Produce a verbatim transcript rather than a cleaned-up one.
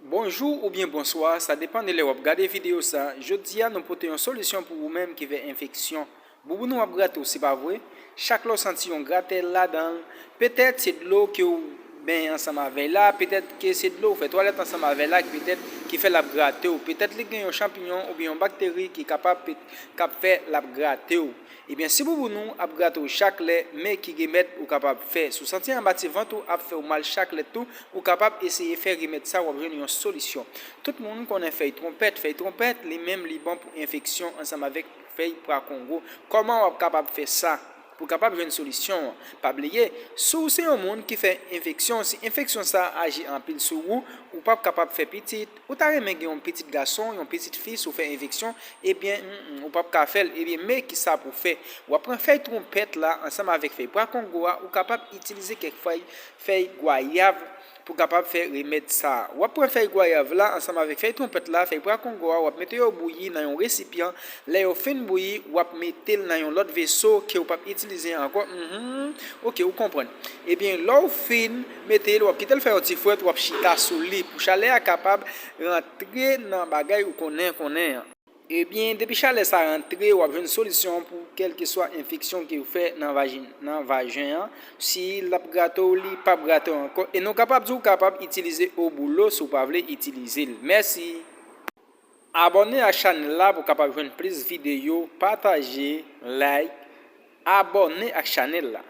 Bonjou oubyen bonswa, sa depann de lè w ap gade videyo sa. Jodi a, nou pote yon solisyon pou ou menm ki fè enfeksyon. Bouboun ou ap grate w, se pa vre? Chak lè w santi yon gratèl ladan l, petèt se dlo ke w benyen ansanm avè l la, petèt ke se dlo w fè twalèt ansanm avè l la ki petèt ki fè l ap grate w. Petèt li gen yon chanpiyon oubyen yon bakteri ki kapab, k ap fè l ap grate w. Ebyen, si bouboun ou ap grate w chak lè, men ki remèd ou kapab fè. Si w santi anba ti vant ou ap fè w mal chak lè tou, ou kapab eseye fè remèd sa, w ap jwenn yon solisyon. Tout moun konnen fèy twonpèt. Fèy twonpèt, li menm, li bon pou enfeksyon ansanm avèk fèy pwa kongo. Kòman w ap kapab fè sa? Pou w kapab jwenn solisyon an, pa bliye, si w se yon moun ki fè enfeksyon, si enfeksyon sa a aji anpil sou ou, ou p ap kapab fè pitit, ou ta renmen gen yon pitit gason, yon pitit fi, si w fè enfeksyon, ebyen, mm, ou p ap ka fè l, ebyen, men ki sa pou w fè. W ap pran fèy twonpèt la ansanm avèk fèy pwa kongo a, ou kapab itilize kèk fèy, fèy gwayav pou w kapab fè remèd sa a. W ap pran fèy gwayav la ansanm avèk fèy twonpèt la, fèy pwa kongo a, w ap mete yo bouyi nan yon resipyan. Lè yo fin bouyi, w ap mete l nan yon lòt veso ke w p ap itilize ankò. Mhm. Oke, ou konprann. Ebyen, lè w fin mete l, w ap kite l fè yon ti frèt, w ap chita sou li pou chalè a kapab rantre nan bagay ou konnen, konnen an. Ebyen, depi chalè sa rantre, w ap jwenn solisyon pou kèlkeswa enfeksyon ke w fè nan vajen, nan vajen an. Si l ap grate w, li p ap grate w ankò. E nou kapab di w kapab itilize oboulo si w pa vle itilize l. Mèsi. Abòne ak chanèl la pou w kapab jwenn plis videyo, pataje, like, abòne ak chanèl la.